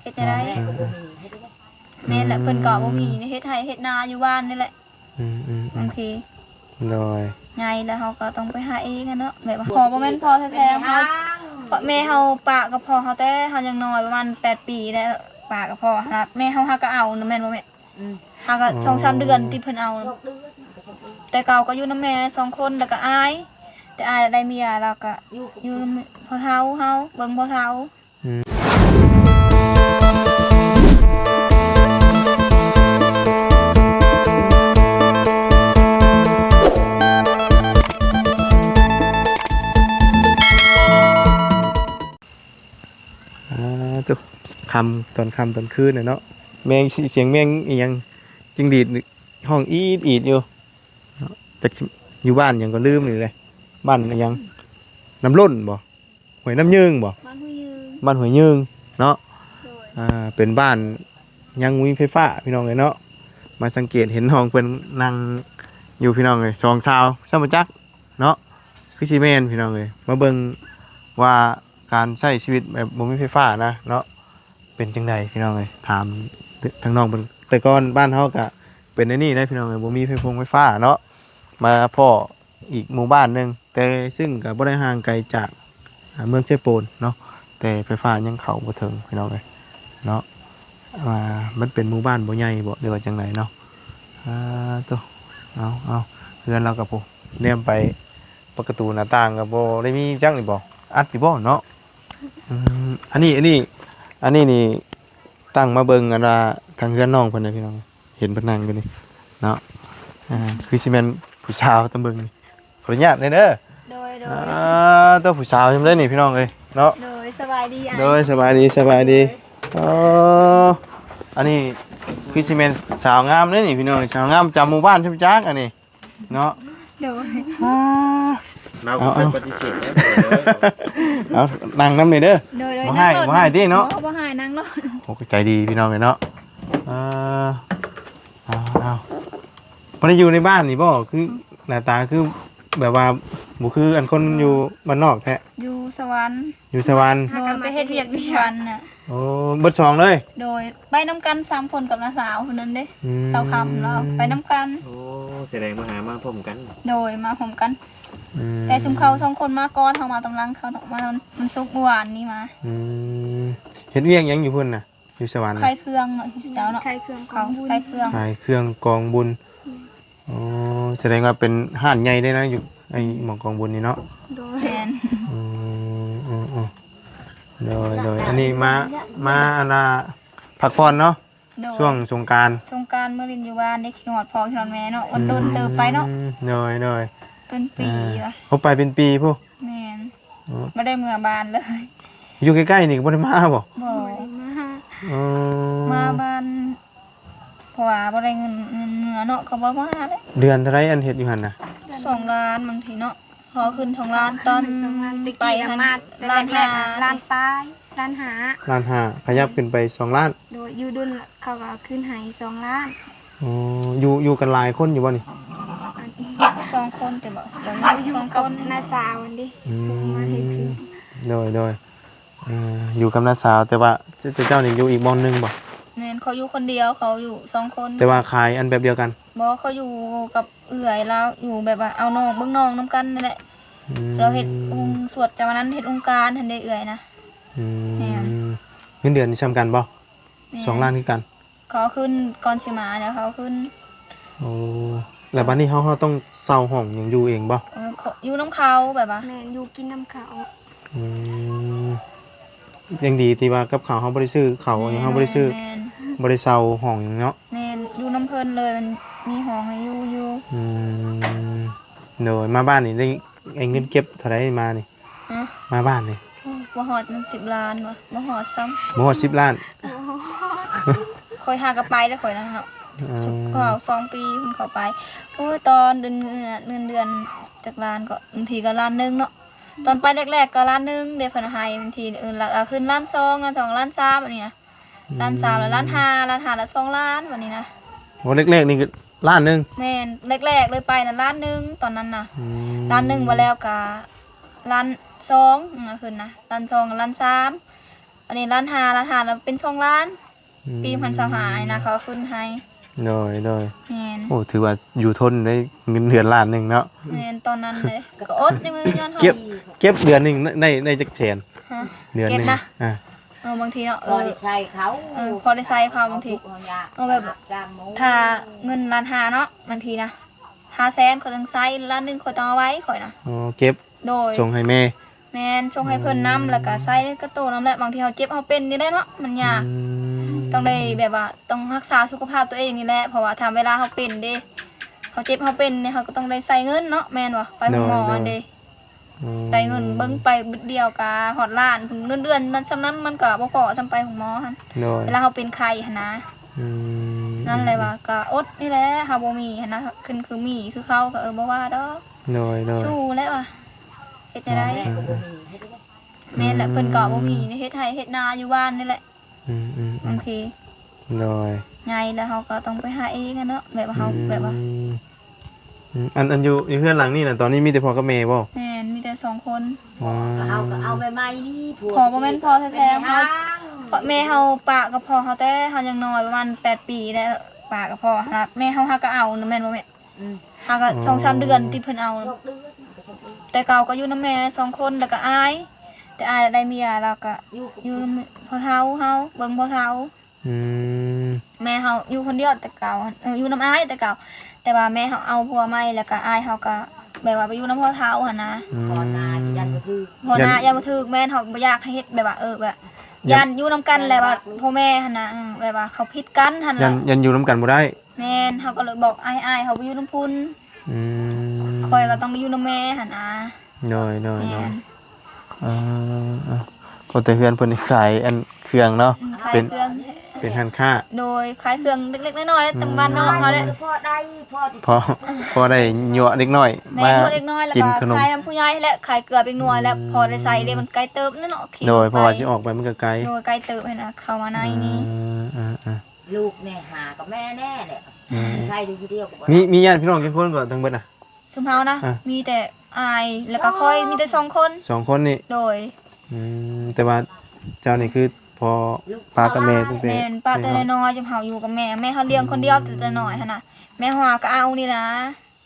ເຮັດແນວໃດ? ແມ່ນແຫຼະ ເພິ່ນກໍບໍ່ມີເຮັດໄຮ່ເຮັດນາຢູ່ບ້ານນີ້ແຫຼະ. ອືມໆໆ ບາງທີ ໂດຍ ໃຫຍ່ແລ້ວເຮົາກໍຕ້ອງໄປຫາເອງຫັ້ນເນາະ ແບບພໍ່ບໍ່ແມ່ນພໍ່ແທ້ໆເຮົາ ເພາະແມ່ເຮົາປະກັບພໍ່ເຮົາແຕ່ເຮົາຍັງນ້ອຍ ປະມານແປດປີແລ້ວ ປະກັບພໍ່ຫັ້ນນະ ແມ່ເຮົາຫາກໍເອົານະ ແມ່ນບໍ່ແມ່? ອືມ ຫາກໍ ອໍ ສອງສາມເດືອນທີ່ເພິ່ນເອົານະ ສອງເດືອນ ແຕ່ເກົ່າກໍຢູ່ນຳແມ່ສອງຄົນ ແລ້ວກໍອາຍ ແຕ່ອາຍໄດ້ເມຍ ແລ້ວກໍຢູ່ນຳພໍ່ເຖົ້າເຮົາ ເບິ່ງພໍ່ເຖົ້າ. ອືມ ອ່າ ໂທ້ ຄ່ຳ ຕອນຄ່ຳຕອນຄືນແຫຼະເນາະ ແມງ ສ- ສຽງແມງອີ່ຫຍັງ ຈິງຫຼີດຮ້ອງອີດໆຢູ່ເນາະ ຈັກຢູ່ບ້ານຫຍັງກໍລືມນີ້ແຫຼະ ບ້ານອີ່ຫຍັງ ນ້ຳລົ້ນບໍ່? ຫ້ວຍນ້ຳຍືງບໍ່? ບ້ານຫ້ວຍຍືງ ບ້ານຫ້ວຍຍືງເນາະ. ໂດຍ ອ່າ ເປັນບ້ານຍັງບໍ່ມີໄຟຟ້າພີ່ນ້ອງເອີຍເນາະ. ມາສັງເກດເຫັນນ້ອງເພິ່ນນັ່ງຢູ່ພີ່ນ້ອງເອີຍ ສອງສາວຊ້ຳບໍ່ຈັກເນາະ ຄືຊິແມ່ນພີ່ນ້ອງເອີຍ. ມາເບິ່ງວ່າການໃຊ້ຊີວິດແບບບໍ່ມີໄຟຟ້ານະເນາະ ເປັນຈັ່ງໃດພີ່ນ້ອງເອີຍ ຖາມທາງນ້ອງເພິ່ນ. ແຕ່ກ່ອນບ້ານເຮົາກະເປັນແນວນີ້ແຫຼະພີ່ນ້ອງເອີຍ ບໍ່ມີໄຟຟົງໄຟຟ້າເນາະ. ມາພໍ້ ອີກໝູ່ບ້ານໜຶ່ງ ແຕ່ຊຶ່ງກໍບໍ່ໄດ້ຫ່າງໄກຈາກ ອ່າ ເມືອງເຊໂປນເນາະ ແຕ່ໄຟຟ້າຍັງເຂົ້າບໍ່ເຖິງພີ່ນ້ອງເອີຍເນາະ. ອ່າ ມັນເປັນໝູ່ບ້ານບໍ່ໃຫຍ່ບໍ ຫຼືວ່າຈັ່ງໃດເນາະ. ອ່າ ໂຕ ເອົາ ເອົາ ເຮືອນລາວກໍພຸ້ນ ແນມໄປປະຕູໜ້າຕ່າງກໍບໍ່ໄດ້ມີຫຍັງນີ້ບໍ ອັດຢູ່ບໍເນາະ. ອືມ ອັນນີ້ ອັນນີ້ ອັນນີ້ນີ້ ຕັ້ງມາເບິ່ງ ອັນວ່າທາງເຮືອນນ້ອງເພິ່ນນະພີ່ນ້ອງ ເຫັນເພິ່ນນັ່ງຢູ່ນີ້ເນາະ. ອ່າ ຄືຊິແມ່ນຜູ້ສາວຕາມເບິ່ງນີ້ ຂໍອະນຸຍາດແດ່ເດີ. ໂດຍ ໂດຍ ອ່າ ໂຕ ຜູ້ສາວຊຳໃດນີ້ພີ່ນ້ອງເອີຍເນາະ. ໂດຍ ສະບາຍດີອ້າຍ. ໂດຍ ສະບາຍດີ ສະບາຍດີ. ໂອ້ ອັນນີ້ຄືຊິແມ່ນສາວງາມເດ້ນີ້ພີ່ນ້ອງ ສາວງາມປະຈຳໝູ່ບ້ານຊຳຈັກອັນນີ້ ເນາະ. ໂດຍ ອ່າ ລາວກໍເຄີຍປະຕິເສດແດ່. ເອົາ ນັ່ງນຳແດ່ເດີ. ໂດຍ ໂດຍ ບໍ່ຮ້າຍ ນັ່ງໂລດ ບໍ່ຮ້າຍຕິເນາະ. ບໍ່ ບໍ່ຮ້າຍ ນັ່ງໂລດ. ໂອ້ ກໍໃຈດີພີ່ນ້ອງເອີຍເນາະ. ເອີ ເອົາ ເອົາ ບໍ່ໄດ້ຢູ່ໃນບ້ານນີ້ບໍ່? ຄືໜ້າຕາຄືແບບວ່າບໍ່ຄືອັນຄົນຢູ່ບ້ານນອກແທ້. ຢູ່ສະຫວັນ. ຢູ່ສະຫວັນ. ໂດຍ ໄປເຮັດວຽກຢູ່ສະຫວັນນະ. ໂອ້ ເບິດສອງເລີຍ. ໂດຍ ໄປນຳກັນສາມຄົນກັບນ້າສາວຄົນນັ້ນເດ້. ອືມ ສາວຄຳລາວໄປນຳກັນ. ໂອ້ ສະແດງມາຫາມາພ້ອມກັນ. ໂດຍ ມາພ້ອມກັນ. ອືມ ແຕ່ຊຸມເຂົາສອງຄົນມາກ່ອນ ເຮົາມາຕາມຫຼັງເຂົາເນາະ ມາວັນສຸກມື້ວານນີ້ມາ. ອືມ ເຮັດວຽກຫຍັງຢູ່ພຸ້ນນະ ຢູ່ສະຫວັນນະ? ຂາຍເຄື່ອງເນາະ ເຈົ້າເນາະ ຂາຍເຄື່ອງກອງບຸນ. ຂາຍເຄື່ອງກອງບຸນ. ອໍ ສະແດງວ່າເປັນຮ້ານໃຫຍ່ເດ້ນະ ຢູ່ໄອ້ໝ່ອງກອງບຸນນີ້ເນາະ. ໂດຍ ແມ່ນ. ອືມ ໂດຍ ໂດຍ ອັນນີ້ມາ ມາອັນນ່າ ພັກຜ່ອນເນາະ. ໂດຍ ຊ່ວງສົງການ ສົງການມາຫຼິ້ນຢູ່ບ້ານເດ້ ຄິດຮອດພໍ່ຄິດຮອດແມ່ເນາະ ໂດນເຕີບໄປເນາະ. ອືມ ໂດຍ ໂດຍ ເປັນປີ ອ່າ ວ່າ ໂອ້ ໄປເປັນປີພຸ້ນ. ແມ່ນ. ອໍ ບໍ່ໄດ້ເມືອບ້ານເລີຍ. ຢູ່ໃກ້ໆນີ້ກໍບໍ່ໄດ້ມາບໍ? ບໍ່ ບໍ່ໄດ້ມາ. ອໍ ມາບ້ານ ເພາະວ່າບໍ່ໄດ້ເງິນ ເງິນເມືອເນາະ ກໍບໍ່ມາເລີຍ. ເດືອນເທົ່າໃດອັນເຮັດຢູ່ຫັ້ນນະ? ສອງລ້ານບາງທີເນາະ. ຂໍຂຶ້ນສອງລ້ານ ຕອນໄປຫັ້ນ ລ້ານຫ້າ ລ້ານປາຍ ລ້ານຫ້າ ລ້ານຫ້າ ຂະຫຍັບຂຶ້ນໄປສອງລ້ານ. ໂດຍ ຢູ່ດົນເຂົາກໍເອົາຂຶ້ນໃຫ້ສອງລ້ານ. ອໍ ຢູ່ ຢູ່ກັນຫຼາຍຄົນຢູ່ບໍ່ນີ້? ສອງຄົນແຕ່ບໍ່ ຢູ່ກັບນ້າສາວຫັ້ນເດ້. ອືມ ມາເຮັດຄື ໂດຍ ໂດຍ ເອີ ຢູ່ກັບນ້າສາວ ແຕ່ວ່າເຈົ້ານີ້ຢູ່ອີກບ່ອນໜຶ່ງບໍ່? ແມ່ນ ເຂົາຢູ່ຄົນດຽວ ເຂົາຢູ່ສອງຄົນ. ແຕ່ວ່າຂາຍອັນແບບດຽວກັນ? ບໍ່ ເຂົາຢູ່ກັບເອື້ອຍລາວ ຢູ່ແບບວ່າເອົານ້ອງເບິ່ງນ້ອງນຳກັນນັ້ນແຫຼະ. ອືມ ລາວເຮັດອົງ ສວດຈາວະນັນ ເຮັດອົງການຫັ້ນເດ້ເອື້ອຍນະ. ອືມ ແມ່ນ. ເງິນເດືອນນີ້ຊ່ຳກັນບໍ່? ແມ່ນ ສອງລ້ານຄືກັນ. ເຂົາເອົາຄືນກ່ອນຊິມາ ແລ້ວເຂົາເອົາຄືນ. ໂອ້ ແລ້ວບັດນີ້ເຮົາ ເຮົາຕ້ອງເຊົ່າຫ້ອງຫຍັງຢູ່ເອງບໍ່? ເອີ ຢູ່ນຳເຂົາແບບວ່າ ແມ່ນ ຢູ່ກິນນຳເຂົາ. ອືມ ຍັງດີທີ່ວ່າກັບເຂົາເຮົາບໍ່ໄດ້ຊື້ເຂົ້າຫຍັງ ເຮົາບໍ່ໄດ້ຊື້ ແມ່ນ ບໍ່ໄດ້ເຊົ່າຫ້ອງຫຍັງເນາະ. ແມ່ນ ຢູ່ນຳເພິ່ນເລີຍ ມັນມີຫ້ອງໃຫ້ຢູ່ຢູ່. ອືມ ໂດຍ ມາບ້ານນີ້ໄດ້ ໄອ້ເງິນເກັບເທົ່າໃດມານີ້? ຮະ? ມາບ້ານນີ້ ໂອ້ ບໍ່ຮອດນຳສິບລ້ານຫວາ ບໍ່ຮອດຊ້ຳ. ບໍ່ຮອດສິບລ້ານ. ຂ້ອຍຫາກໍໄປແລ້ວຂ້ອຍນັ້ນເນາະ. ເອີ ສອງ ສອງປີເພິ່ນເຂົ້າໄປ. ໂອ້ຍ ຕອນເດືອນ ເດືອນ ເດືອນ ເດືອນຈັກລ້ານກໍ ບາງທີກໍລ້ານໜຶ່ງເນາະ. ຕອນໄປແລກໆກໍລ້ານໜຶ່ງເດ້ ເພິ່ນໃຫ້ ບາງທີ ເອີ ລະ ເອົາຂຶ້ນລ້ານສອງ ລ້ານສອງ ລ້ານສາມ ອັນນີ້ນະ. ອືມ ລ້ານສາມ ແລ້ວລ້ານຫ້າ ລ້ານຫ້າ ແລ້ວສອງລ້ານ ບາດນີ້ນະ. ໂອ້ ແລກໆນີ້ກໍລ້ານໜຶ່ງ. ແມ່ນ ແລກໆເລີຍໄປນະ ລ້ານໜຶ່ງຕອນນັ້ນນະ. ອືມ ລ້ານໜຶ່ງ ບາດແລ້ວກໍລ້ານສອງ ອືມ ຂຶ້ນນະ ລ້ານສອງ ລ້ານສາມ. ອັນນີ້ລ້ານຫ້າ ລ້ານຫ້າ ແລ້ວເປັນສອງລ້ານ ອືມ ປີພັນຊາວຫ້ານີ້ນະ ເຂົາຂຶ້ນໃຫ້. ໂດຍ ໂດຍ ແມ່ນ. ໂອ້ ຖືວ່າຢູ່ທົນໄດ້ເງິນເດືອນລ້ານໜຶ່ງເນາະ. ແມ່ນ ຕອນນັ້ນເລີຍ ກໍອົດຍັງໄດ້ຍ້ອນເຮົາ ເກັບ ເກັບເດືອນໜຶ່ງໄດ້ ໄດ້ຈັກແສນ? ຮະ? ເດືອນໜຶ່ງ ເກັບນະ ອ່າ ເອີ ບາງທີເນາະ ເອີ ພໍໄດ້ໃຊ້ເຂົາ ເອີ ພໍໄດ້ໃຊ້ເຂົາບາງທີ ເອີ ແບບ ເອີ ແບບ ຖ້າ ຖ້າເງິນລ້ານຫ້າເນາະ ບາງທີນະ ຫ້າແສນຂ້ອຍຕ້ອງໃຊ້ ລ້ານໜຶ່ງຂ້ອຍຕ້ອງເອົາໄວ້ຂ້ອຍນະ. ອໍ ເກັບ ໂດຍ ສົ່ງໃຫ້ແມ່. ແມ່ນ ສົ່ງໃຫ້ເພິ່ນນຳ ອືມ ແລ້ວກໍໃຊ້ກັບໂຕນຳແຫຼະ. ບາງທີເຮົາເຈັບເຮົາເປັນນີ້ແຫຼະເນາະ ມັນຍາກ ອືມ ຕ້ອງໄດ້ແບບວ່າ ຕ້ອງຮັກສາສຸຂະພາບຕົວເອງນີ້ແຫຼະ ເພາະວ່າຖ້າເວລາເຮົາເປັນເດ້ ເຮົາເຈັບເຮົາເປັນນີ້ ເຮົາກໍຕ້ອງໄດ້ໃຊ້ເງິນເນາະ ແມ່ນບໍ່? ໄປໂຮງໝໍຫັ້ນເດ້ ໂດຍ ໂດຍ ອືມ ໄດ້ເງິນເບິ່ງໄປບຶດດຽວກໍຮອດລ້ານ ເງິນເດືອນນັ້ນສ່ຳນັ້ນ ມັນກໍບໍ່ພໍສ່ຳໄປໂຮງໝໍຫັ້ນ ໂດຍ ເວລາເຮົາເປັນໄຂ້ຫັ້ນນະ. ອືມ ນັ້ນແຫຼະວ່າ ອືມ ກໍອົດນີ້ແຫຼະ ເຮົາບໍ່ມີຫັ້ນນະ ຄື ຄືມີຄືເຂົາກໍ ເອີ ບໍ່ວ່າດອກ. ໂດຍ ໂດຍ ສູ້ແຫຼະວ່າ ເຮັດແນວໃດ? ອືມ ແມ່ນແຫຼະ ເພິ່ນກໍບໍ່ມີ ອືມ ເຮັດໄຮ່ເຮັດນາຢູ່ບ້ານນີ້ແຫຼະ. ອືມໆໆ ບາງທີ ໂດຍ ໃຫຍ່ແລ້ວເຮົາກໍຕ້ອງໄປຫາເອງຫັ້ນເນາະ ແບບວ່າເຮົາ ອືມ ແບບວ່າ ອືມ ອັນ ອັນຢູ່ ຢູ່ເຮືອນຫຼັງນີ້ນະ ຕອນນີ້ມີແຕ່ພໍ່ກັບແມ່ບໍ່? ແມ່ນ ມີແຕ່ສອງຄົນ. ອໍ ເຮົາກໍເອົາໃໝ່ໆນີ້ ພໍ່ບໍ່ແມ່ນພໍ່ແທ້ໆເຮົາ ແມ່ເຮົາປະກັບພໍ່ເຮົາແຕ່ເຮົາຍັງນ້ອຍ ປະມານແປດປີແລ້ວ ປະກັບພໍ່ຫັ້ນນະ ແມ່ເຮົາຫາກໍເອົານະ ແມ່ນບໍ່ແມ່? ອືມ ຫາກໍ ອໍ ສອງສາມເດືອນທີ່ເພິ່ນເອົາ ສອງເດືອນ ແຕ່ເກົ່າກໍຢູ່ນຳແມ່ສອງຄົນ ແລ້ວກໍອ້າຍ ແຕ່ອ້າຍໄດ້ເມຍ ແລ້ວກໍຢູ່ ຢູ່ນຳພໍ່ເຖົ້າເຮົາ ເບິ່ງພໍ່ເຖົ້າ. ອືມ ແມ່ເຮົາຢູ່ຄົນດຽວແຕ່ເກົ່າ ເອີ ຢູ່ນຳອ້າຍແຕ່ເກົ່າ ແຕ່ວ່າແມ່ເຮົາເອົາຜົວໃໝ່ ແລ້ວກໍອ້າຍເຮົາກໍແບບວ່າໄປຢູ່ນຳພໍ່ເຖົ້າຫັ້ນນະ. ອືມ ພໍ່ນາຢ້ານບໍ່ຖືກ ພໍ່ນາຢ້ານ ຢ້ານບໍ່ຖືກ ແມ່ນ ເຮົາບໍ່ຢາກໃຫ້ເຮັດ ແບບວ່າ ເອີ ແບບ ຢ້ານ ຢ້ານຢູ່ນຳກັນ ແລ້ວວ່າພໍ່ແມ່ຫັ້ນນະ ເອີ ແບບວ່າເຂົາຜິດກັນຫັ້ນນະ ຢ້ານ ຢ້ານຢູ່ນຳກັນບໍ່ໄດ້ ແມ່ນ ເຮົາກໍເລີຍບອກອ້າຍ ອ້າຍເຮົາໄປຢູ່ນຳພຸ້ນ ອືມ ຂ້ອຍກໍຕ້ອງໄປຢູ່ນຳແມ່ຫັ້ນນະ. ໂດຍ ໂດຍ ໂດຍ ແມ່ນ ເອີ ເອີ ໂອ້ ແຕ່ເຮືອນເພິ່ນນີ້ຂາຍອັນເຄື່ອງເນາະ ອືມ ຂາຍເຄື່ອງ ເປັນ ເປັນຮ້ານຄ້າ ໂດຍ ຂາຍເຄື່ອງເລັກໆນ້ອຍໆ ອືມ ຕາມບ້ານນອກເຮົາແຫຼະ ພໍໄດ້ ພໍ ພໍ ພໍໄດ້ຍົວະເດັກນ້ອຍ ແມ່ນ ມາ ຍົວະເດັກນ້ອຍ ແລ້ວ ກິນ ກໍຂະໜົມ ຂາຍນຳຜູ້ໃຫຍ່ແຫຼະ ຂາຍເກືອເປັນໜ່ວຍແລ້ວ ອືມ ພໍໄດ້ໃຊ້ເດ້ ມັນໄກເຕີບນັ້ນເນາະ ຂີ່ ໂດຍ ໄປ ເພາະວ່າຊິອອກໄປມັນກໍໄກ ໂດຍ ໄກເຕີບຫັ້ນນະ ເຂົ້າມາໃນນີ້ ເອີ ເອີ ເອີ ລູກແມ່ຫາກັບແມ່ແນ່ແຫຼະ ອືມ ໃຊ້ຢູ່ຜູ້ດຽວກໍບໍ່ໄດ້ ມີ ມີຍາດພີ່ນ້ອງຈັກຄົນກໍທັງເບິດນະ? ຊຸມເຮົານະ ອ່ະ ມີແຕ່ອ້າຍ ແລ້ວກໍຂ້ອຍ ມີແຕ່ສອງຄົນ ສອງຄົນນີ້ ໂດຍ ອືມ ແຕ່ວ່າເຈົ້ານີ້ຄືພໍ່ ປ້າກັບແມ່ຕັ້ງແຕ່ ແມ່ນ ປ້າແຕ່ນ້ອຍໆ ຈຸມເຮົາຢູ່ກັບແມ່ ແມ່ເຮົາລ້ຽງຄົນດຽວ ອືມ ແຕ່ ແຕ່ນ້ອຍຫັ້ນນະ ແມ່ເຮົາຫາກໍເອົານີ້ນະ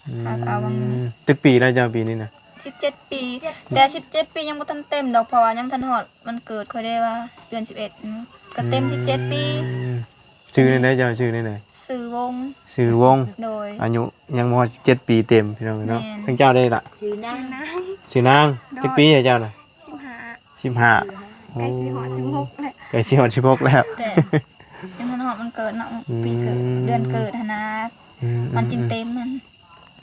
ອືມ ຫາກໍເອົາຫວ່າງນີ້ ຈັກປີແລ້ວເຈົ້າປີນີ້ນະ? ສິບເຈັດປີ ສິບເຈັດ ແຕ່ສິບເຈັດປີຍັງບໍ່ທັນເຕັມດອກ ເພາະວ່າຍັງທັນຮອດວັນເກີດຂ້ອຍເດ້ວ່າ ເດືອນສິບເອັດ ອືມ ກໍເຕັມສິບເຈັດປີ ອືມ ຊື່ແນວໃດເຈົ້າ? ຊື່ແນວໃດ? ຊື່ວົງ ຊື່ວົງ ໂດຍ ອາຍຸຍັງບໍ່ຮອດສິບເຈັດປີເຕັມ ພີ່ນ້ອງເອີຍເນາະ ແມ່ນ ທາງເຈົ້າເດ້ລະ? ຊື່ນາງ ຊື່ນາງ ຊື່ນາງ ໂດຍ ຈັກປີແລ້ວເຈົ້ານະ? ສິບຫ້າ ສິບຫ້າ ໃກ້ຊິຮອດສິບຫົກແລ້ວ ໃກ້ຊິຮອດສິບຫົກແລ້ວ ແຕ່ຍັງບໍ່ຮອດວັນເກີດເນາະ ອືມ ປີເກີດ ເດືອນເກີດຫັ້ນນະ ອືມໆໆ ມັນຈຶ່ງເຕັມຫັ້ນ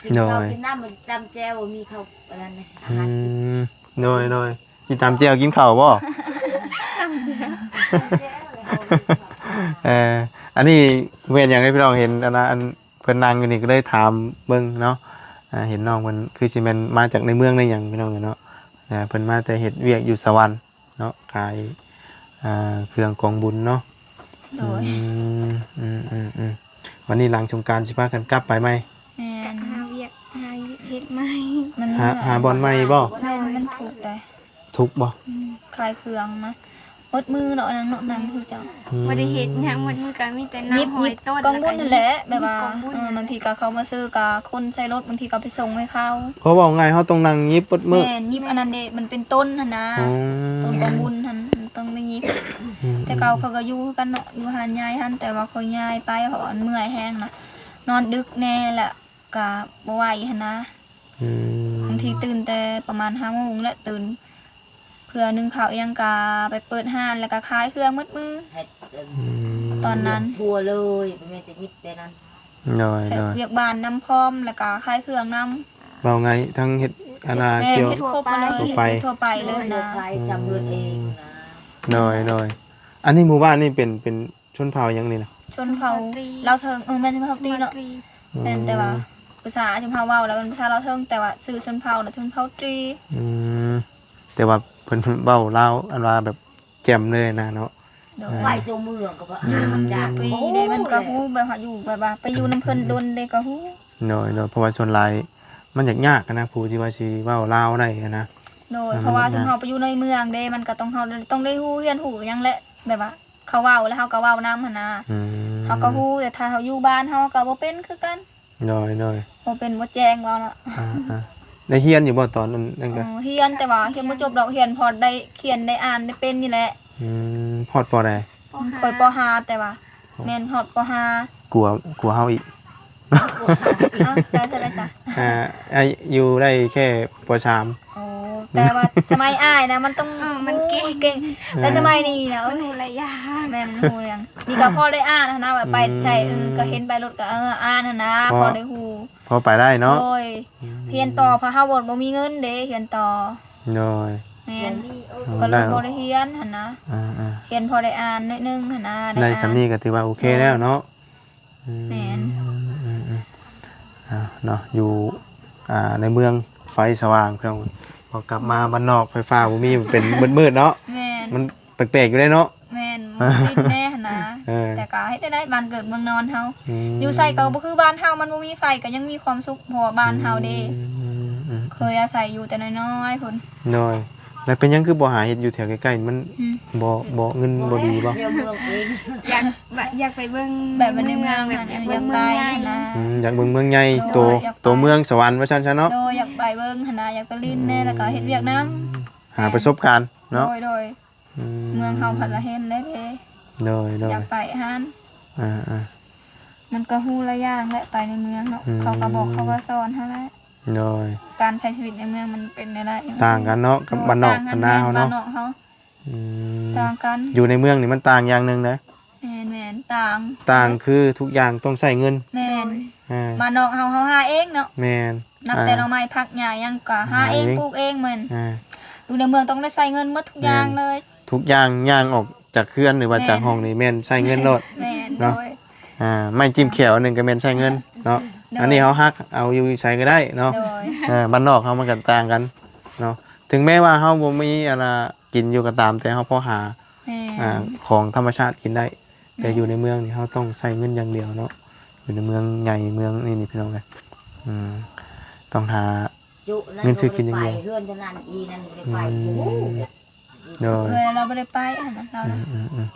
ກິນເຂົ້າ ໂດຍ ກິນນ້ຳ ຕຳແຈ່ວ ມີເຂົ້າອັນນັ້ນ ອືມ ອາຫານກິນ ໂດຍໆ ກິນຕຳແຈ່ວກິນເຂົ້າບໍ່? ເອີ ອັນນີ້ແມ່ນຫຍັງໃຫ້ພີ່ນ້ອງເຫັນ ອັນນ່າ ອັນເພິ່ນນັ່ງຢູ່ນີ້ ກໍເລີຍຖາມເບິ່ງເນາະ ອ່າ ເຫັນນ້ອງເພິ່ນຄືຊິແມ່ນມາຈາກໃນເມືອງໃນຫຍັງ ພີ່ນ້ອງເອີຍເນາະ ອ່າ ເພິ່ນມາແຕ່ເຮັດວຽກຢູ່ສະຫວັນເນາະ ຂາຍ ອ່າ ເຄື່ອງກອງບຸນເນາະ ໂດຍ ອືມ ອືມໆໆ ວັນນີ້ຫຼັງສົງການຊິພາກັນກັບໄປໃໝ່? ແມ່ນ ກັບຫາວຽກ ຫາເຮັດໃໝ່ ມັນ ຫາ ຫາບ່ອນໃໝ່ບໍ່? ແມ່ນ ມັນທຸກໃດ ທຸກບໍ່? ອືມ ຂາຍເຄື່ອງນະ ໝົດມື້ເນາະ ນັ່ງເນາະ ນັ່ງຄືເຈົ້າ ອືມ ບໍ່ໄດ້ເຮັດຫຍັງ ໝົດມື້ກໍມີແຕ່ນັ່ງຫ້ອຍຕົ້ນ ກອງບຸນຫັ້ນແຫຼະ ແບບວ່າ ເອີ ບາງທີກໍເຂົາມາຊື້ກໍຂົນໃສ່ລົດ ບາງທີກໍໄປສົ່ງໃຫ້ເຂົາ ເພາະເວົ້າງ່າຍເຮົາຕ້ອງນັ່ງຫຍິບໝົດມື້ ແມ່ນ ຫຍິບອັນນັ້ນເດ້ ມັນເປັນຕົ້ນຫັ້ນນະ ອືມ ຕົ້ນກອງບຸນຫັ້ນ ຕ້ອງໄດ້ຫຍິບ ອືມ ແຕ່ເກົ່າເຂົາກໍຢູ່ຄືກັນເນາະ ຢູ່ຮ້ານຍາຍຫັ້ນ ແຕ່ວ່າຂ້ອຍຍ້າຍໄປ ເພາະວ່າມັນເມື່ອຍແຮງນະ ນອນດຶກແດ່ ແລ້ວກໍບໍ່ໄຫວຫັ້ນນະ ອືມ ບາງທີຕື່ນແຕ່ປະມານຫ້າໂມງແຫຼະ ຕື່ນ ເພື່ອໜຶ້ງເຂົ້າອີ່ຫຍັງກະໄປເປີດຮ້ານ ແລ້ວກະຂາຍເຄື່ອງໝົດມື້ ອືມ ຕອນນັ້ນ ທົ່ວເລີຍ ບໍ່ແມ່ນແຕ່ຫຍິບແຕ່ນັ້ນ ໂດຍໆ ເຮັດວຽກບ້ານນຳພ້ອມ ແລ້ວກະຂາຍເຄື່ອງນຳ ເວົ້າງ່າຍທັງເຮັດ ອັນນ່າ ແມ່ນ ກ່ຽວ ເຮັດທົ່ວໄປ ທົ່ວໄປ ເຮັດທົ່ວໄປເລີຍນະ ຂາຍຊຳເຮືອນເອງນະ ໂດຍໆ ອັນນີ້ໝູ່ບ້ານນີ້ເປັນ ເປັນ ຊົນເຜົ່າຫຍັງນີ້ນະ? ຊົນເຜົ່າ ຊົນເຜົ່າຕຣີ ລາວເທິງ ເອີ ແມ່ນຊົນເຜົ່າຕຣີເນາະ ຕຣີ ອືມ ແມ່ນ ແຕ່ວ່າພາສາທີ່ເຮົາເວົ້າແລ້ວເປັນພາສາລາວເທິງ ແຕ່ວ່າຊື່ຊົນເຜົ່ານະ ຊົນເຜົ່າຕຣີ ອືມ ແຕ່ວ່າເພິ່ນເວົ້າລາວ ອັນວ່າແບບແຈ່ມເລີຍນະເນາະ ໂດຍ ອ່າ ໄປຕົວເມືອງກໍບໍ່ ອືມ ຈາກ ໂອ້ ເດ້ ມັນກໍຮູ້ແບບວ່າຢູ່ ແບບວ່າໄປຢູ່ນຳເພິ່ນດົນເດ້ກໍຮູ້ ໂດຍໆ ເພາະວ່າສ່ວນຫຼາຍມັນຍາກໆນະ ຜູ້ທີ່ວ່າຊິເວົ້າລາວໄດ້ນະ ໂດຍ ອ່າ ເພາະວ່າ ມັນເຮັດຍາກ ຊຸມເຮົາໄປຢູ່ໃນເມືອງເດ້ ມັນກໍຕ້ອງ ເຮົາຕ້ອງໄດ້ຮູ້ ຮຽນຮູ້ຫຍັງແຫຼະ ແບບວ່າເຂົາເວົ້າແລ້ວເຮົາກໍເວົ້ານຳຫັ້ນນະ ອືມ ເຮົາກໍຮູ້ ແຕ່ຖ້າເຮົາຢູ່ບ້ານເຮົາກໍບໍ່ເປັນຄືກັນ ໂດຍ ໂດຍ ບໍ່ເປັນບໍ່ແຈ້ງເວົ້າເນາະ ອ່າ ອ່າ ໄດ້ຮຽນຢູ່ບໍ່ຕອນນັ້ນ ນັ້ນກໍ ເອີ ຮຽນ ແຕ່ວ່າຮຽນບໍ່ຈົບດອກ ຮຽນພໍໄດ້ຂຽນໄດ້ອ່ານໄດ້ເປັນນີ້ແຫຼະ ອືມ ຮອດ ປໍ ໃດ? ຂ້ອຍ ປໍ ຫ້າ ແຕ່ວ່າ ອໍ ແມ່ນຮອດ ປໍ ຫ້າ ກວ່າ ກວ່າເຮົາອີກ ເອົ້າ ແຕ່ເທົ່າໃດຊະ? ອ່າ ອາ ຢູ່ໄດ້ແຄ່ ປໍ ສາມ ໂອ້ ແຕ່ວ່າສະໄໝອ້າຍນະ ມັນຕ້ອງ ເອີ ມັນເກັ່ງ ຮູ້ເກັ່ງ ເອີ ແຕ່ສະໄໝນີ້ນະ ມັນຮູ້ຫຼາຍຢ່າງ ແມ່ນ ມັນຮູ້ເລື່ອງ ນີ້ກໍພໍໄດ້ອ່ານຫັ້ນນະ ວ່າໄປໃສ ອືມ ເອີ ກໍເຫັນໄປລົດກໍ ເອີ ອ່ານຫັ້ນນະ ພໍ ພໍໄດ້ຮູ້ ພໍໄປໄດ້ເນາະ ໂດຍ ອືມ ຮຽນຕໍ່ ເພາະເຮົາບໍ່ ບໍ່ມີເງິນເດ້ ຮຽນຕໍ່ ໂດຍ ແມ່ນ ອໍ ກໍເລີຍບໍ່ໄດ້ຮຽນຫັ້ນນະ ອ່າໆ ຮຽນພໍໄດ້ອ່ານໜ້ອຍໜຶ່ງຫັ້ນນະ ໄດ້ ໄດ້ສ່ຳນີ້ກໍຖືວ່າໂອເຄແລ້ວເນາະ ໂດຍ ອືມ ແມ່ນ ອືມໆ ເອົາເນາະ ຢູ່ ອ່າ ໃນເມືອງໄຟສະຫວ່າງ ພີ່ນ້ອງ ພໍກັບມາບ້ານນອກ ໄຟຟ້າບໍ່ມີ ມັນເປັນມືດໆເນາະ ແມ່ນ ມັນ ແປກໆຢູ່ເດ້ເນາະ ແມ່ນ ບໍ່ຊິນແດ່ຫັ້ນນະ ເອີ ແຕ່ກໍເຮັດໄດ້ ບ້ານເກີດເມືອງນອນເຮົາ ອືມ ຢູ່ໃສກໍບໍ່ຄືບ້ານເຮົາ ມັນບໍ່ມີໄຟກໍຍັງມີຄວາມສຸກ ເພາະວ່າບ້ານເຮົາເດ້ ອືມ ເຄີຍອາໄສຢູ່ແຕ່ນ້ອຍໆພຸ້ນ ໂດຍ ແລ້ວເປັນຫຍັງຄືບໍ່ຫາເຮັດຢູ່ແຖວໃກ້ໆ ມັນ ອືມ ບໍ່ ບໍ່ ເງິນບໍ່ດີບໍ່? ຢາກ ຢາກໄປເບິ່ງ ແບບວ່າໃນເມືອງ ແບບ ຢາກເບິ່ງເມືອງໃຫຍ່ ອືມ ຢາກເບິ່ງເມືອງໃຫຍ່ ໂດຍ ໂຕ ຢາກໄປ ໂຕເມືອງສະຫວັນວ່າຊັ້ນຊະເນາະ ໂດຍ ຢາກໄປເບິ່ງຫັ້ນນະ ຢາກໄປຫຼິ້ນແດ່ ອືມ ແລ້ວກໍເຮັດວຽກນຳ ຫາປະສົບການເນາະ ໂດຍ ໂດຍ ອືມ ເມືອງເຮົາພັດລະເຫັນແລ້ວເດ້ ໂດຍ ໂດຍ ຢາກໄປຫັ້ນ ອ່າໆ ມັນກໍຮູ້ຫຼາຍຢ່າງແຫຼະ ໄປໃນເມືອງເນາະ ອືມ ເຂົາກໍບອກ ເຂົາກໍສອນຫັ້ນແຫຼະ ໂດຍ ການໃຊ້ຊີວິດໃນເມືອງມັນເປັນແນວໃດ ຕ່າງກັນເນາະ ກັບ ໂດຍ ບ້ານນອກ ຕ່າງກັນ ບ້ານນາເຮົາເນາະ ແມ່ນ ບ້ານນອກເຮົາ ອືມ ຕ່າງກັນ ຢູ່ໃນເມືອງນີ້ມັນຕ່າງຢ່າງໜຶ່ງເດ້ ແມ່ນໆ ຕ່າງ ຕ່າງຄືທຸກຢ່າງຕ້ອງໃຊ້ເງິນ ແມ່ນ ອ່າ ບ້ານນອກເຮົາ ເຮົາຫາເອງເນາະ ແມ່ນ ນັບແຕ່ ອ່າ ໜໍ່ໄມ້ ຜັກຫຍ້າຫຍັງກໍຫາເອງ ຫາເອງ ປູກເອງ ແມ່ນ ອ່າ ຢູ່ໃນເມືອງຕ້ອງໄດ້ໃຊ້ເງິນໝົດທຸກຢ່າງເລີຍ ແມ່ນ ທຸກຢ່າງ ຍ່າງອອກຈາກເຮືອນ ຫຼືວ່າ ແມ່ນ ຈາກຫ້ອງນີ້ແມ່ນໃຊ້ເງິນໂລດ ແມ່ນ ເນາະ ໂດຍ ອ່າ ໄມ້ຈິ້ມແຂ້ວອັນໜຶ່ງກໍແມ່ນໃຊ້ເງິນເນາະ ໂດຍ ອັນນີ້ເຮົາຮັກເອົາຢູ່ໃສກໍໄດ້ເນາະ ໂດຍ ເອີ ບ້ານນອກເຮົາມັນກໍຕ່າງກັນເນາະ ເຖິງແມ້ວ່າເຮົາບໍ່ມີອັນນ່າ ກິນຢູ່ກໍຕາມ ແຕ່ເຮົາພໍຫາ ແມ່ນ ອ່າ ຂອງທຳມະຊາດກິນໄດ້ ແຕ່ ແມ່ນ ຢູ່ໃນເມືອງນີ້ເຮົາຕ້ອງໃຊ້ເງິນຢ່າງດຽວເນາະ ຢູ່ໃນເມືອງໃຫຍ່ເມືອງນີ້ນີ້ ພີ່ນ້ອງເອີຍ ອືມ ຕ້ອງຫາເງິນຊື້ກິນຢ່າງດຽວ ເຮືອນເທົ່ານັ້ນອີນັ້ນບໍ່ໄດ້ໄປ ອືມ ໂອ້ໂຫ ໂດຍ ເອີ ລາວບໍ່ໄດ້ໄປຫັ້ນນະ ລາວນະ ອືມໆ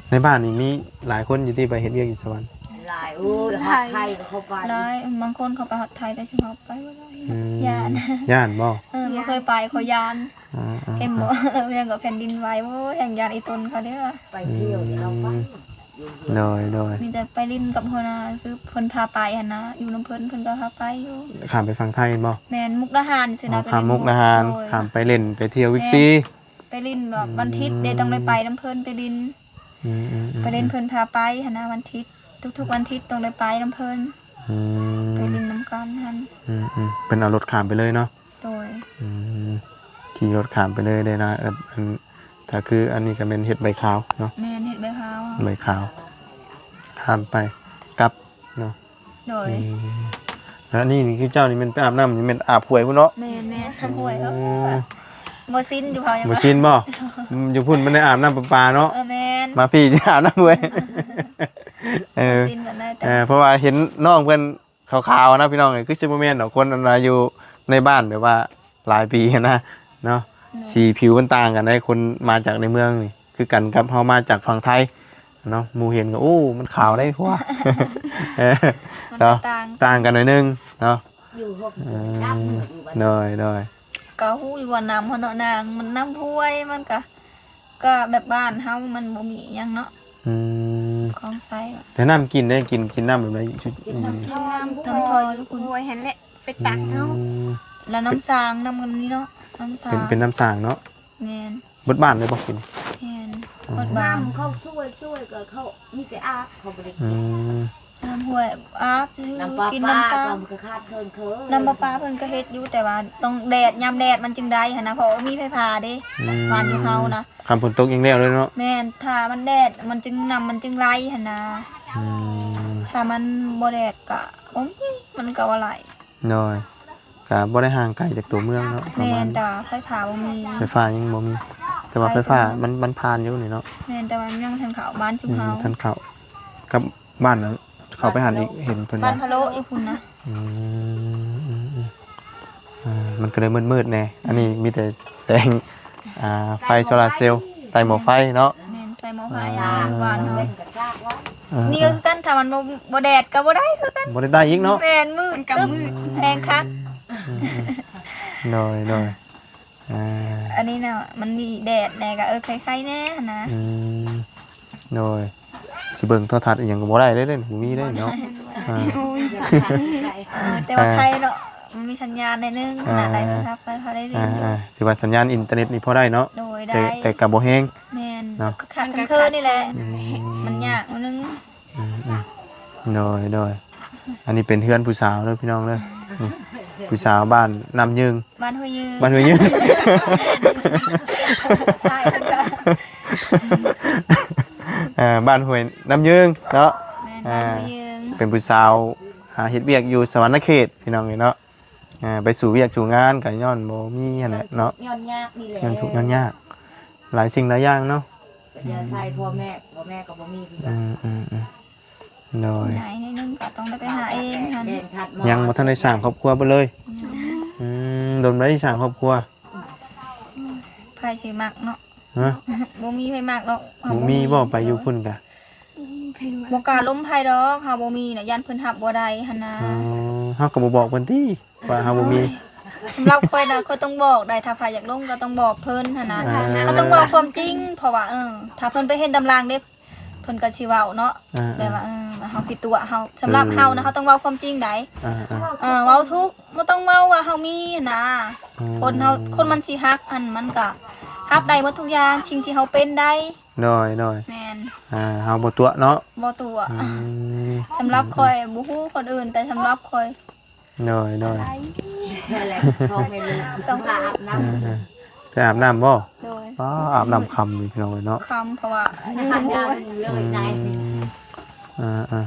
ໆ ໃນບ້ານນີ້ມີຫຼາຍຄົນຢູ່ທີ່ໄປເຮັດວຽກຢູ່ສະຫວັນ ຫຼາຍ ໂອ້ຍ ຮອດໄທກໍເຂົ້າໄປ ຫຼາຍ ບາງຄົນເຂົາໄປຮອດໄທ ແຕ່ເຮົາໄປບໍ່ໄດ້ ອືມ ຢ້ານ ຢ້ານບໍ່? ເອີ ບໍ່ເຄີຍໄປ ເຂົາຢ້ານ ອ່າໆໆ ເຫັນບໍ່ ຫຍັງກໍແຜ່ນດິນໄຫວ ໂອ້ຍ ແຮ່ງຢ້ານອີ່ຕົນເຂົາເດີ້ ໄປທ່ຽວນີ້ລາວໄປ ອືມ ໂດຍໆ ມີແຕ່ໄປຫຼິ້ນກັບຫົວໜ້າຊື່ ເພິ່ນພາໄປຫັ້ນນະ ຢູ່ນຳເພິ່ນ ເພິ່ນກໍພາໄປຢູ່ ຂ້າມໄປຝັ່ງໄທແມ່ນບໍ່? ແມ່ນ ມຸກດາຫານຊີ້ນະ ອໍ ຂ້າມມຸກດາຫານ ໂດຍ ຂ້າມໄປຫຼິ້ນໄປທ່ຽວວິກຊີ ແມ່ນ ໄປຫຼິ້ນແບບ ອືມ ວັນທິດເດ້ ຕ້ອງໄດ້ໄປນຳເພິ່ນໄປຫຼິ້ນ ອືມໆໆ ໄປຫຼິ້ນ ເພິ່ນພາໄປຫັ້ນນະ ວັນທິດ ທຸກໆວັນທິດຕ້ອງໄດ້ໄປນຳເພິ່ນ ອືມ ໄປຫຼິ້ນນຳກັນຫັ້ນ ອືມໆ ເພິ່ນເອົາລົດຂ້າມໄປເລີຍເນາະ ໂດຍ ອືມ ຂີ່ລົດຂ້າມໄປເລີຍເດ້ນະ ເອີ ອັນ ຖ້າຄືອັນນີ້ກໍແມ່ນເຮັດໃບຂາວເນາະ ແມ່ນ ເຮັດໃບຂາວ ໃບຂາວ ຂ້າມໄປກັບເນາະ ໂດຍ ອືມ ແລ້ວອັນນີ້ນີ້ຄືເຈົ້ານີ້ແມ່ນໄປອາບນ້ຳ ນີ້ແມ່ນອາບຫ້ວຍພຸ້ນເນາະ ແມ່ນໆ ອາບຫ້ວຍ ໂອ້ ບໍ່ຊິນ ຢູ່ເຮົາຍັງບໍ່ຊິນບໍ່? ອືມ ຢູ່ພຸ້ນມັນໄດ້ອາບນ້ຳປະປາເນາະ ເອີ ແມ່ນ ມາພີ້ອາບນ້ຳຫ້ວຍ ເອີ ບໍ່ຊິນປານໃດ ເອີ ເພາະວ່າເຫັນນ້ອງເພິ່ນ ຂາວໆນະພີ່ນ້ອງເອີຍ ຄືຊິບໍ່ແມ່ນດອກ ຄົນອັນວ່າຢູ່ໃນບ້ານແບບວ່າຫຼາຍປີຫັ້ນນະເນາະ ໂດຍ ສີຜິວມັນຕ່າງກັນເດ້ ຄົນມາຈາກໃນເມືອງນີ້ ຄືກັນກັບເຮົາມາຈາກຝັ່ງໄທເນາະ ໝູ່ເຫັນກໍ ໂອ້ ມັນຂາວໄດ໋ພວກ ເອີ ມັນ ເນາະ ຕ່າງ ຕ່າງກັນໜ້ອຍໜຶ່ງເນາະ ຢູ່ຫົກ ເອີ ດຳຢູ່ບ້ານ ໂດຍໆ ກໍຮູ້ຢູ່ວ່ານ້ຳເຮົາເນາະ ນ້ຳ ມັນນ້ຳຫ້ວຍ ມັນກໍ ກໍແບບບ້ານເຮົາມັນບໍ່ມີຫຍັງເນາະ ອືມ ຂອງໃຊ້ ແຕ່ນ້ຳກິນເດ້ ກິນ ກິນນ້ຳແບບໃດ? ກິນນ້ຳ ກິນນ້ຳ ນ້ຳຖ້ອຍຢູ່ພຸ້ນ ຫ້ວຍຫັ້ນແຫຼະ ໄປຕັກເອົາ ອືມ ແລ້ວນ້ຳສາງ ນ້ຳອັນນີ້ເນາະ ນ້ຳສາງ ເປັນ ເປັນນ້ຳສາງເນາະ ແມ່ນ ເບິດບ້ານເລີຍບໍ່ກິນ? ແມ່ນ ອໍ ເບິດບ້ານ ນ້ຳເຂົາຊ່ວຍ ຊ່ວຍກໍເຂົາມີແຕ່ອາບ ເຂົາບໍ່ໄດ້ ອື ກິນ ມ ນ້ຳຫ້ວຍອາບຊື່ ນ້ຳປະປາ ກິນນ້ຳສາງ ກໍຂາດເຂີນເຂີນ ນ້ຳປະປາເພິ່ນກໍເຮັດຢູ່ ແຕ່ວ່າຕ້ອງແດດ ຍາມແດດມັນຈຶ່ງໄດ້ຫັ້ນນະ ເພາະວ່າມີໄຟຟ້າເດ້ ອືມ ບ້ານຢູ່ເຮົານະ ຄັນຝົນຕົກຍັງແລ້ວເລີຍເນາະ ແມ່ນ ຖ້າມັນແດດມັນຈຶ່ງ ນ້ຳມັນຈຶ່ງໄຫຼຫັ້ນນະ ອືມ ຖ້າມັນບໍ່ແດດກໍບໍ່ມີ ມັນກໍບໍ່ໄຫຼ ໂດຍ ກະບໍ່ໄດ້ຫ່າງໄກຈາກຕົວເມືອງເນາະ ປະມານ ແມ່ນ ແຕ່ວ່າໄຟຟ້າບໍ່ມີ ໄຟຟ້າຍັງບໍ່ມີ ແຕ່ວ່າໄຟຟ້າ ໄຟ ມັນ ມັນຜ່ານຢູ່ນີ້ເນາະ ແມ່ນ ແຕ່ວ່າມັນຍັງບໍ່ທັນເຂົ້າບ້ານຊຸມເຮົາ ອືມ ທັນເຂົ້າ ກັບບ້ານນັ້ນ ເຂົ້າໄປຫັ້ນອີກ ເຫັນເພິ່ນວ່າ ບ້ານພະໂລຢູ່ພຸ້ນນະ ອືມ ອືມ ອືມ ອ່າ ມັນກໍເລີຍມືດໆແດ່. ອັນນີ້ມີແຕ່ແສງ ອ່າ ໄຟໂຊລາເຊວ ໃສ່ໝໍ້ໄຟເນາະ. ແມ່ນ ໃສ່ໝໍ້ໄຟ ອ່າ ບ້ານເຮົາ. ອ່າ ນີ້ກໍຄືກັນ ຖ້າມັນບໍ່ ບໍ່ແດດກໍບໍ່ໄດ້ຄືກັນ ບໍ່ໄດ້ໄດ້ອີກເນາະ. ແມ່ນ ມືດ ມັນກໍມືດ ແຮງຄັກ. ອືມໆ ໂດຍໆ. ອ່າ ອັນນີ້ນະ ມັນມີແດດແດ່ກໍ ເອີ ໄຄໆແດ່ຫັ້ນນະ. ອືມ ໂດຍ ຊິເບິ່ງໂທລະທັດອີ່ຫຍັງກໍບໍ່ໄດ້ເດ້ ບໍ່ມີເດ້ເນາະ. ບໍ່ໄດ້ ອ່າ ບໍ່ມີໂທລະທັດ. ເອີ ແຕ່ວ່າ ອ່າ ໄຄເນາະ ມັນມີສັນຍານໜ້ອຍໜຶ່ງ ອ່າ ນະ ໄດ້ໂທລະທັດ ໄດ້ ພໍໄດ້ຫຼິ້ນຢູ່. ອ່າ ຖືວ່າສັນຍານອິນເຕີເນັດນີ້ພໍໄດ້ເນາະ. ໂດຍ ໄດ້ ແຕ່ ແຕ່ກໍບໍ່ແຮງ. ແມ່ນ ເນາະ ມັນກໍຂາດເຂີນນີ້ແຫຼະ. ອືມ ມັນຍາກໜ້ອຍໜຶ່ງ. ອືມໆ ໂດຍໆ. ອັນນີ້ເປັນເຮືອນຜູ້ສາວເດີພີ່ນ້ອງເດີ. ອືມ ຜູ້ສາວບ້ານນ້ຳຍືງ ບ້ານຫ້ວຍຍືງ ບ້ານຫ້ວຍຍືງ ເອີ ບ້ານຫ້ວຍນ້ຳຍືງເນາະ. ແມ່ນ ບ້ານຫ້ວຍຍືງ. ເປັນຜູ້ສາວຫາເຮັດວຽກຢູ່ສະຫວັນນະເຂດພີ່ນ້ອງເອີຍເນາະ. ອ່າ ໄປສູ່ວຽກສູ່ງານກໍຍ້ອນບໍ່ມີຫັ້ນແຫຼະເນາະ. ຍ້ອນທຸກຍ້ອນຍາກນີ້ແຫຼະ ຍ້ອນທຸກຍ້ອນຍາກ ຫຼາຍສິ່ງຫຼາຍຢ່າງເນາະ. ເຫຼືອໃຊ້ພໍ່ແມ່ ອືມ ພໍ່ແມ່ກໍບໍ່ມີຄືກັນ. ອືມໆໆ ໂດຍ ຍາຍໜ້ອຍໜຶ່ງກໍຕ້ອງໄດ້ໄປຫາເອງຫັ້ນ. ຍັງບໍ່ທັນໄດ້ສ້າງຄອບຄົວເບິດເລີຍ. ອືມ ອືມ ດົນບໍ່ໄດ້ສ້າງຄອບຄົວ. ໃຜຊິມັກເນາະ. ຮະ ບໍ່ມີໃຜມັກດອກ. ບໍ່ມີບໍ່ ໄປຢູ່ພຸ້ນກະ ບໍ່ກ້າລົມໃຜດອກ. ເຮົາບໍ່ມີນະ ຢ້ານເພິ່ນຮັບບໍ່ໄດ້ຫັ້ນນະ. ອໍ ເຮົາກໍບໍ່ບອກເພິ່ນຕິ ວ່າເຮົາບໍ່ມີ. ສຳລັບຂ້ອຍນະ ຂ້ອຍຕ້ອງບອກໄດ໋ ຖ້າໃຜຢາກລົມກໍຕ້ອງບອກເພິ່ນຫັ້ນນະ. ອ່າ ເຮົາຕ້ອງເວົ້າຄວາມຈິງ ເພາະວ່າ ເອີ ຖ້າເພິ່ນໄປເຫັນຕາມຫຼັງເດ້ ເພິ່ນກໍຊິເວົ້າເນາະ. ອ່າ ແບບວ່າ ເອີ ເຮົາຂີ້ຕົວະເຮົາ. ສຳລັບເຮົານະ ເອີ ເຮົາຕ້ອງເວົ້າຄວາມຈິງໄດ໋. ອ່າ ເອີ ເວົ້າທຸກ ບໍ່ຕ້ອງເວົ້າວ່າເຮົາມີຫັ້ນນະ. ອໍ ຄົນເຮົາ ຄົນມັນຊິຮັກຫັ້ນ ມັນກໍຮັບໄດ້ໝົດທຸກຢ່າງ ສິ່ງທີ່ເຮົາເປັນໄດ້. ໂດຍໆ ແມ່ນ ອ່າ ເຮົາບໍ່ຕົວະເນາະ ບໍ່ຕົວະ. ອືມ ສຳລັບຂ້ອຍ ບໍ່ຮູ້ຄົນອື່ນ ແຕ່ສຳລັບຂ້ອຍ. ໂດຍໆ ແມ່ນແຫຼະ ສອງແມ່ລູກ ສອງ ພາອາບນ້ຳ. ເອີ ໄປອາບນ້ຳບໍ່? ໂດຍ ອໍ ອາບນ້ຳຄ່ຳຢູ່ພີ່ນ້ອງເອີຍເນາະ ຄ່ຳ ເພາະວ່າ ອືມ ອ່າ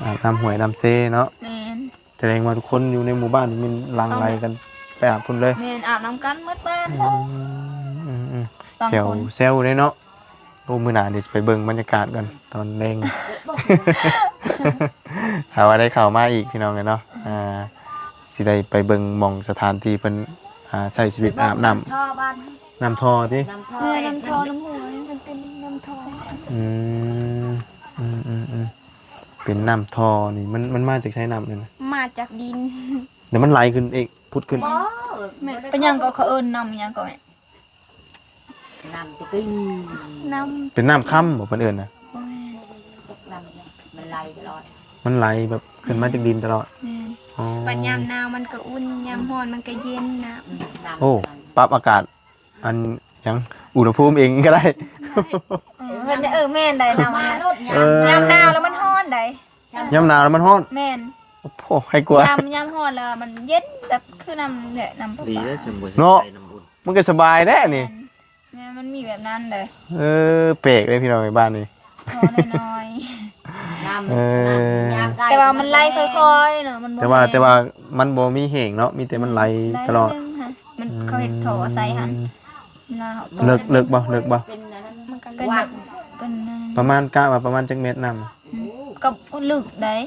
ໆ ອາບນ້ຳຫ້ວຍນ້ຳເຊເນາະ. ແມ່ນ ສະແດງວ່າທຸກຄົນຢູ່ໃນໝູ່ບ້ານນີ້ແມ່ນຫຼັ່ງໄຫຼກັນໄປອາບພຸ້ນເລີຍ. ແມ່ນ ອາບນຳກັນໝົດບ້ານ. ອືມໆໆ ແຖວແຊວເດ້ເນາະ. ໂອ້ ມື້ໜ້າເດຊິໄປເບິ່ງບັນຍາກາດກ່ອນຕອນແລງ ຖ້າວ່າໄດ້ເຂົ້າມາອີກພີ່ນ້ອງເອີຍເນາະ. ອ່າ ຊິໄດ້ໄປເບິ່ງໝ່ອງສະຖານທີ່ເພິ່ນ ອ່າ ໃຊ້ຊີວິດອາບນ້ຳ ນ້ຳທໍ່ຕິ. ນ້ຳທໍ່ ແມ່ນ ນ້ຳທໍ່ ນ້ຳຫ້ວຍ ມັນເປັນນ້ຳທໍ່. ອືມ ອືມໆໆ ເປັນນ້ຳທໍ່ນີ້ ມັນ ມັນມາຈາກໃສນ້ຳນັ້ນນະ? ມາຈາກດິນ ແລ້ວມັນໄຫຼຂຶ້ນເອງ ຜຸດຂຶ້ນ. ບໍ່ ແມ່ນ ເປັນຫຍັງກໍເຂົາເອີ້ນນ້ຳຫຍັງກໍແມ່? ນ້ຳຕະກີ້ ນ້ຳ ເປັນນ້ຳຄຳບໍ່ເພິ່ນເອີ້ນນະ? ບໍ່ແມ່ນ ນ້ຳມັນໄຫຼຕະຫຼອດ ມັນໄຫຼແບບຂຶ້ນມາຈາກດິນຕະຫຼອດ. ແມ່ນ ອໍ ບັດຍາມໜາວມັນກໍອຸ່ນ ຍາມຮ້ອນມັນກໍເຢັນນະ. ອືມ ນ້ຳ ໂອ້ ປັບອາກາດ ອັນຫຍັງ ອຸນຫະພູມເອງກໍໄດ້. ເອີ ເພິ່ນ ເອີ ແມ່ນໄດ໋ ນ້ຳ ເອີ ຍາມໜາວແລ້ວມັນຮ້ອນໄດ໋. ຍາມໜາວແລ້ວມັນຮ້ອນ. ແມ່ນ ໂອ້ໂຫ ໃຫ້ກວ່າ ຍາມ ຍາມຮ້ອນແລ້ວມັນເຢັນ ແບບຄືນ້ຳແຫຼະ ນ້ຳປະປາ. ດີແລ້ວ ເນາະ ມັນກໍສະບາຍແດ່ນີ້. ແມ່ນ ແມ່ນ ມັນມີແບບນັ້ນເດ້. ເອີ ແປກເດ້ພີ່ນ້ອງເອີຍ ບ້ານນີ້ ທໍ່ນ້ອຍໆ. ນ້ຳ ເອີ ນ້ຳຍາມໄດ້ ແຕ່ວ່າມັນໄຫຼຄ່ອຍໆເນາະ ມັນບໍ່ ແຕ່ວ່າ ແຮງ ແຕ່ວ່າມັນບໍ່ມີແຮງເນາະ ມີແຕ່ມັນໄຫຼຕະຫຼອດ. ອືມ ໄຫຼໜ້ອຍໜຶ່ງຫັ້ນ ມັນ ອືມ ເຂົາເຮັດທໍ່ໃສ່ຫັ້ນ. ເລິກ ເລິກບໍ່ ເລິກບໍ່? ເປັນອັນນັ້ນ ມັນກໍເປັນແບບ ເປັນອັນນັ້ນ. ປະມານ ກະວ່າປະມານຈັກແມັດນ້ຳ? ອືມ ກໍເລິກໄດ໋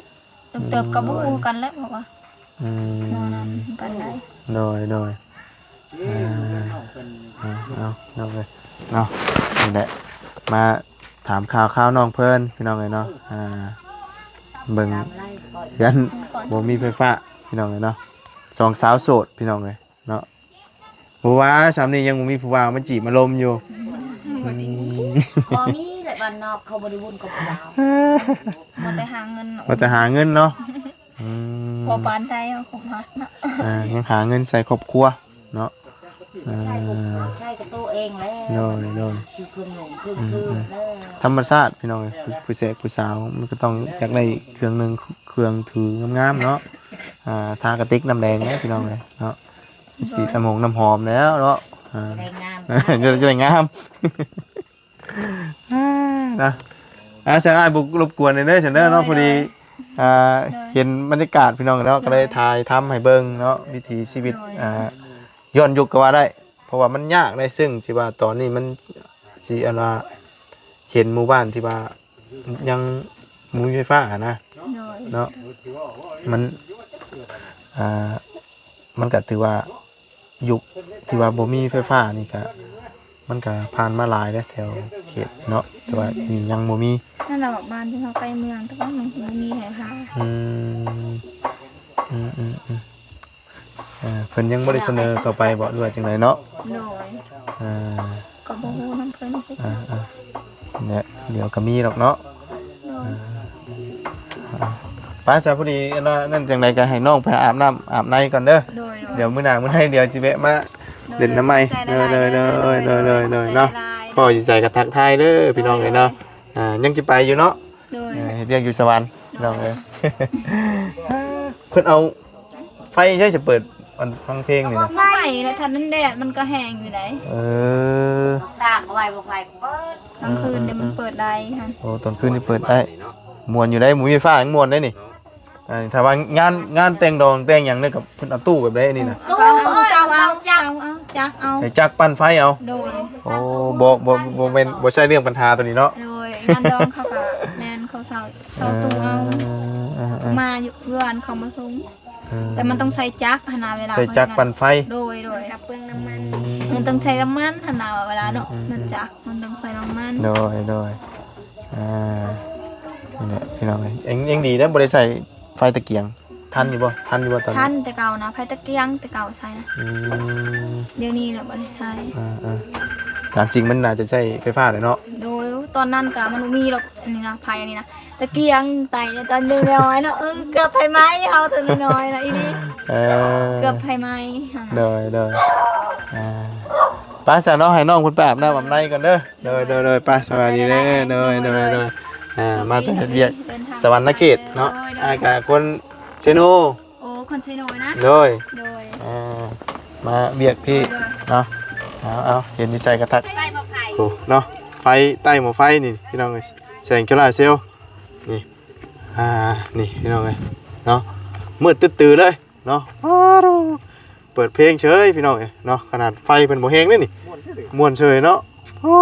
ເລິກເຕີບ ອືມ ກໍບໍ່ຮູ້ຄືກັນແຫຼະ ເພາະວ່າ ອືມ ບໍ່ນັ້ນປານໃດ. ໂດຍ ໂດຍ ອ່າ ເອົາ ເອົາ ເອົາເລີຍເນາະ ນີ້ແຫຼະ ມາຖາມຂ່າວຄາວນ້ອງເພິ່ນ ພີ່ນ້ອງເອີຍເນາະ. ອ່າ ເບິ່ງເຮືອນບໍ່ມີໄຟຟ້າ ພີ່ນ້ອງເອີຍເນາະ ສອງສາວໂສດ ພີ່ນ້ອງເອີຍເນາະ. ບໍ່ວ່າ ຊ່ຳນີ້ຍັງບໍ່ມີຜູ້ບ່າວມາຈີບມາລົມຢູ່. ບໍ່ມີແຫຼະ ບ້ານນອກເຂົາບໍ່ໄດ້ວຸ້ນກັບຜູ້ບ່າວ ບໍ່ແຕ່ຫາເງິນ ບໍ່ແຕ່ຫາເງິນເນາະ. ອືມ ບໍ່ປານໃດເຮົາຄົບຫາເນາະ. ອ່າ ຍັງຫາເງິນໃສ່ຄອບຄົວເນາະ. ເອີ ໃຊ້ກັບໂຕເອງແຫຼະ. ໂດຍ ໂດຍ ຊື້ເຄື່ອງນຸ່ງເຄື່ອງຖືແຫຼະ. ອືມ ທຳມະຊາດ ພີ່ນ້ອງເອີຍ ຜູ້ແຊກຜູ້ສາວມັນກໍຕ້ອງຢາກໄດ້ເຄື່ອງໜຶ່ງເຄື່ອງຖືງາມໆເນາະ. ອ່າ ທາກະຕິກນ້ຳແດງແຫຼະ ພີ່ນ້ອງເອີຍເນາະ. ສີນ້ຳຫົງນ້ຳຫອມແລ້ວເນາະ. ອ່າ ຈະໄດ້ງາມ ຈະໄດ້ງາມ ນະ. ອ່າ ຊັ້ນອ້າຍບໍ່ລົບກວນເດີ ຊັ້ນເດີເນາະ. ໂດຍ ພໍດີ ອ່າ ໂດຍ ເຫັນບັນຍາກາດ ພີ່ນ້ອງເນາະ ໂດຍ ກໍເລີຍຖ່າຍທຳໃຫ້ເບິ່ງເນາະ ວິຖີຊີວິດ. ໂດຍ ອ່າ ຍ້ອນຍຸກກໍວ່າໄດ້ ເພາະວ່າມັນຍາກໃນເຊິ່ງທີ່ວ່າຕອນນີ້ມັນຊິ ອັນວ່າ ເຫັນໝູ່ບ້ານທີ່ວ່າຍັງບໍ່ມີໄຟຟ້າຫັ້ນນະ. ໂດຍ ເນາະ ມັນ ອ່າ ມັນກະຖືວ່າ ຍຸກທີ່ວ່າບໍ່ມີໄຟຟ້ານີ້ກະ ມັນກະຜ່ານມາຫຼາຍແລ້ວແຖວເຂດເນາະ ແຕ່ວ່ານີ້ຍັງບໍ່ມີ. ນັ້ນລະ ບ້ານທີ່ເຮົາໃກ້ເມືອງ ແຕ່ວ່າມັນບໍ່ມີໄຟຟ້າ. ອືມ ອືມໆໆ ເອີ ເພິ່ນຍັງບໍ່ໄດ້ສະເໜີເຂົ້າໄປບໍ່ ຫຼືວ່າຈັ່ງໃດເນາະ? ໂດຍ ເອີ ກໍບໍ່ຮູ້ນຳເພິ່ນຄືກັນ. ອ່າໆ ແຫຼະ ດຽວກໍມີດອກເນາະ. ໂດຍ ອ່າ ໄປຊະ ພໍດີອັນນັ້ນ ຈັ່ງໃດກໍໃຫ້ນ້ອງໄປອາບນ້ຳອາບໃນກ່ອນເດີ. ໂດຍໆ ດຽວມື້ໜ້າມື້ໃນ ດຽວຊິແວະມາ ໂດຍ ຫຼິ້ນນຳໃໝ່. ໂດຍໆ ເນາະ ພໍຢູ່ໃສກໍທັກທາຍເດີພີ່ນ້ອງເອີຍເນາະ. ອ່າ ຍັງຊິໄປຢູ່ເນາະ. ໂດຍ ເອີ ເຮັດວຽກຢູ່ສະຫວັນ ໂດຍ ພີ່ນ້ອງເອີຍ. ເພິ່ນເອົາ ໄຟໃຊ້ຈະເປີດອັນຟັງເພງນີ້ນະ? ໄຟແລ້ວ ຖ້າມັນແດດມັນກໍແຮງຢູ່ໃດ. ເອີ ສາກເອົາໄວ້ບໍ່ໄຟເປີດ ກາງຄືນນີ້ມັນເປີດໄດ້ຫັ້ນ. ໂອ້ ຕອນຄືນນີ້ເປີດໄດ້ ມ່ວນຢູ່ໃດ. ໝູ່ໄຟຟ້າຍັງມ່ວນໄດ໋ນີ້. ເນາະ ອັນນີ້ຖ້າວ່າງານ ງານແຕ່ງດອງແຕ່ງຫຍັງເດ້ ກໍເພິ່ນເອົາຕູ້ແບບໃດນີ້ນະ? ຕູ້ ເອົາ ເອົາ ເອົາ ຈັກ ເອົາ ຈັກເອົາ ໃຊ້ຈັກປັ່ນໄຟເອົາ. ໂດຍ ໂອ້ ບໍ່ ບໍ່ ບໍ່ແມ່ນ ບໍ່ໃຊ່ເລື່ອງປັນຫາໂຕນີ້ເນາະ. ໂດຍ ງານດອງເຂົາກໍແມ່ນ ເຂົາເຊົ່າ ເຊົ່າຕູ້ເອົາ. ເອີ ເອີ ເອີ ມາຢູ່ເຮືອນເຂົາມາສົ່ງ. ເອີ ແຕ່ມັນຕ້ອງໃຊ້ຈັກຫັ້ນນະ ເວລາ ໃຊ້ຈັກປັ່ນໄຟ. ໂດຍໆ ກັບເປືອງນ້ຳມັນ ອືມ ມັນຕ້ອງໃຊ້ນ້ຳມັນຫັ້ນນະ ເວລາເນາະ. ອືມໆໆ ລົດຈັກມັນຕ້ອງໃຊ້ນ້ຳມັນ. ໂດຍໆ ອ່າ ນີ້ແຫຼະພີ່ນ້ອງເອີຍ ຍັງ ຍັງດີເດ້ ບໍ່ໄດ້ໃຊ້ໄຟຕະກຽງ. ທັນຢູ່ບໍ່? ທັນຢູ່ບໍ່ຕອນນັ້ນ? ທັນ ແຕ່ເກົ່ານະ ໄຟຕະກຽງແຕ່ເກົ່າໃຊ້ນະ. ອືມ ດຽວນີ້ລະບໍ່ໄດ້ໃຊ້. ເອີໆ ຕາມຈິງມັນໜ້າຈະໃຊ້ໄຟຟ້າແຫຼະເນາະ. ໂດຍ ຕອນນັ້ນກະມັນບໍ່ມີດອກ ອັນນີ້ນະ ໄຟອັນນີ້ນະ ຕະກຽງໄຕຕອນນ້ອຍໆເນາະ. ເອີ ເກືອບໄຟໄໝ້ເຮົາຕອນນ້ອຍໆນະ ອີ່ຫຼີ. ເອີ ເກືອບໄຟໄໝ້ຫັ້ນນະ. ໂດຍໆ ອ່າ ໄປຊະເນາະ ໃຫ້ນ້ອງເພິ່ນໄປອາບນ້ຳອາບໃນກ່ອນເດີ. ໂດຍໆໆ ໄປ ສະບາຍດີເດີ. ໂດຍໆໆ ອ່າ ມາແຕ່ເຮັດວຽກ ເດີນທາງ ສະຫວັນນະເຂດເນາະ. ໂດຍໆ ອ້າຍກະຄົນເຊໂນ. ໂອ້ ຄົນເຊໂນນະ. ໂດຍ ໂດຍ ອ່າ ມາວຽກພີ້ ໂດຍໆ ເນາະ. ເອົາໆ ເຫັນຢູ່ໃສກະທັກ ໄຟໝໍ້ໄຟ ໂອ້ ເນາະ ໄຟໃຕ້ໝໍ້ໄຟນີ້ພີ່ນ້ອງເອີຍ ແສງໂຊລາເຊວນີ້. ອ່າ ນີ້ພີ່ນ້ອງເອີຍເນາະ ມືດຕຶດຕື້ເລີຍເນາະ. ປາດໂທ້ ເປີດເພງເສີຍພີ່ນ້ອງເອີຍເນາະ ຂະໜາດໄຟເພິ່ນບໍ່ແຮງເດ້ນີ້ ມ່ວນເສີຍເນາະ. ໂອ້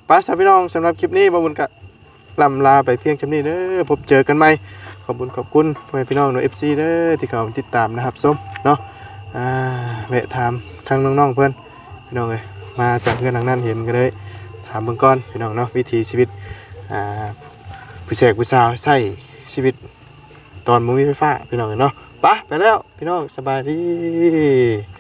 ໄປຊະພີ່ນ້ອງ ສຳລັບຄລິບນີ້ ບ່າວບຸນກະ ລ່ຳລາໄປພຽງສ່ຳນີ້ເດີ ພົບເຈີກັນໃໝ່. ຂອບຄຸນ ຂອບຄຸນພໍ່ແມ່ພີ່ນ້ອງເນາະ ເອັຟຊີເດີ ທີ່ເຂົ້າມາຕິດຕາມ ແລະ ຮັບຊົມເນາະ. ອ່າ ແວະຖາມທາງນ້ອງໆເພິ່ນພີ່ນ້ອງເອີຍ ມາຈາກເຮືອນຫຼັງນັ້ນເຫັນກໍເລີຍຖາມເບິ່ງກ່ອນພີ່ນ້ອງເນາະ ວິຖີຊີວິດ ອ່າ ຜູ້ແຊກຜູ້ສາວໃຊ້ຊີວິດຕອນບໍ່ມີໄຟຟ້າພີ່ນ້ອງເອີຍເນາະ. ໄປ ໄປແລ້ວພີ່ນ້ອງ ສະບາຍດີ.